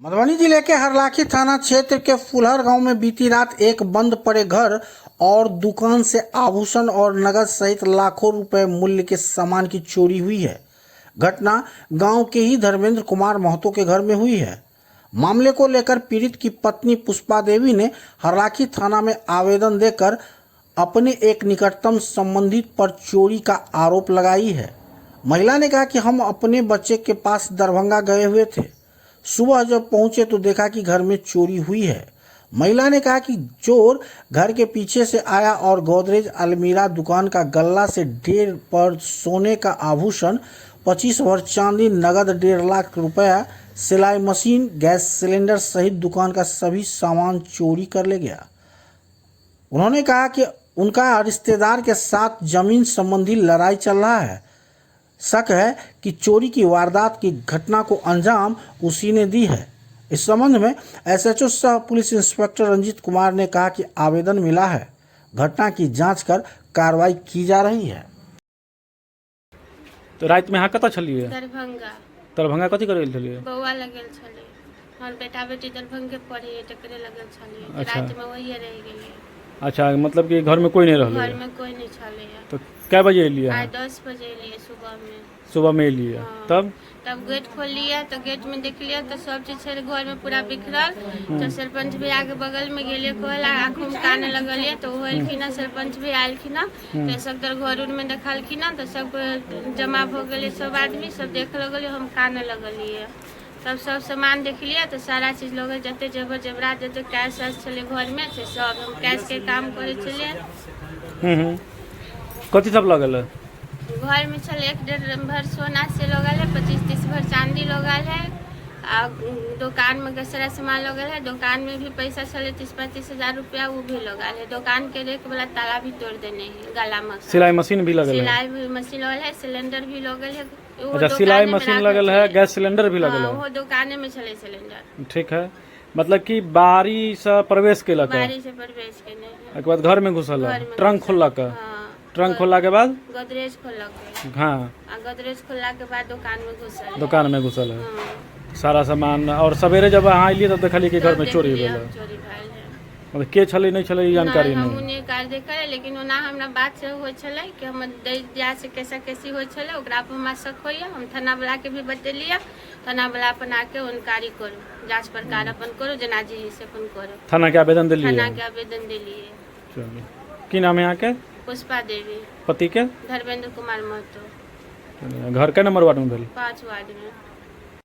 मधुबनी जिले के हरलाखी थाना क्षेत्र के फुलहर गांव में बीती रात एक बंद पड़े घर और दुकान से आभूषण और नगद सहित लाखों रुपए मूल्य के सामान की चोरी हुई है। घटना गांव के ही धर्मेंद्र कुमार महतो के घर में हुई है। मामले को लेकर पीड़ित की पत्नी पुष्पा देवी ने हरलाखी थाना में आवेदन देकर अपने एक निकटतम संबंधित पर चोरी का आरोप लगाई है। महिला ने कहा कि हम अपने बच्चे के पास दरभंगा गए हुए थे। सुबह जब पहुंचे तो देखा कि घर में चोरी हुई है। महिला ने कहा कि चोर घर के पीछे से आया और गोदरेज अलमीरा दुकान का गल्ला से ढेर पर सोने का आभूषण, 25 भर चांदी, नगद 1.5 लाख रुपया, सिलाई मशीन, गैस सिलेंडर सहित दुकान का सभी सामान चोरी कर ले गया। उन्होंने कहा कि उनका रिश्तेदार के साथ जमीन संबंधी लड़ाई चल रहा है। शक है कि चोरी की वारदात की घटना को अंजाम उसी ने दी है। इस संबंध में एसएचओ सह पुलिस इंस्पेक्टर रंजीत कुमार ने कहा कि आवेदन मिला है, घटना की जांच कर कार्रवाई की जा रही है। तऽ रातिमे अहाँ कतऽ छलियै? दरभंगा। दरभंगा कथी करै गेल छलियै? बौआ लग गेल छलै, हमर बेटा बेटी दरभंगे पढ़ैए, तकरे लग गेल छलियै। रातिमे वहीए रहि गेलियै। अच्छा, मतलब कि घरमे कोइ नहि रहलै? घरमे कोइ नहि छलैए। तऽ कए बजे एलियै आइ अहाँ? 10 बजे एलियै सुबहमे। सुबहमे एलियै? हँ। तब? तब गेट खोललियै तऽ गेटमे देखलियै तऽ सब चीज छै घरमे पूरा बिखरल। तऽ सरपञ्च भैयाके बगलमे गेलियै, कहला आँखोमे काने लगलियै, तऽ ओहो एलखिन हँ, सरपञ्च भैया एलखिन हँ, तऽ सब तर घर उरमे देखलखिन हँ, तऽ सब जमा भऽ गेलै, सब आदमी सब देख लगलियै, हम काने लगलियै। तब सब सामान देखलियै तऽ सारा चीज लगल, जते जेबर जेवरात जते कैश वैश छलै घरमे से सब। हम कैशके काम करै छलियै। हूँ हूँ कथी सब लगल है? घरमे छलै 1.5 भर सोना से लगल है, 25-30 भर चाँदी लगल है, आ दोकानमे के सारा सामान लगल है। दोकानमे भी पैसा छलै 30-35 हजार रुपया, ओ भी लगल है। दोकानके रेक वाला ताला भी तोड़ देने है गलामे। सिलाई मशीन भी लगल है? सिलाई भी मशीन लगल है, सिलेंडर भी लगल है। अच्छा, सिलाई मशीन लगल है, गैस सिलेंडर भी लगल है। ओहो दोकाने में छलै सिलेंडर। ठीक है, मतलब कि बारी से प्रवेश केलक है? बारी से प्रवेश केने है। ओहिके बाद घर में घुसल है? घरमे। ट्रंक खोललक है? हाँ। ट्रंक खोलला के बाद? गोदरेज खोललक। आ गोदरेज खोलला के बाद दोकान में घुसल है। दोकान में घुसल है? हाँ। सारा सामान। और सवेरे जब अहाँ एलियै तब देखलियै कि घर में तब चोरी देखलियै भेल हम है? चोरी भेल है। मतलब के छलै नहि छलै ई जानकारी? हमहूँ नहि। नहि काज देखल, लेकिन ओना हमरा बात से होइ छलै कि हमर दै दियासँ कैसा कैसी होइ छलै, ओकरा पर हमरा शक होइए। हम थाना वलाके भी बतेलियै, थाना वला अपन आके इनक्वायरी करू, जाँच पड़ताल अपन करू, जेना जे हइ से अपन करू। थाना के आवेदन देलियै? थानाके आवेदन देलियै। चलू, की नाम है अहाँके? पुष्पा देवी। पति के? धर्मेंद्र कुमार महतो। घर के नंबर वार्ड में भेल? 5 वार्डमे।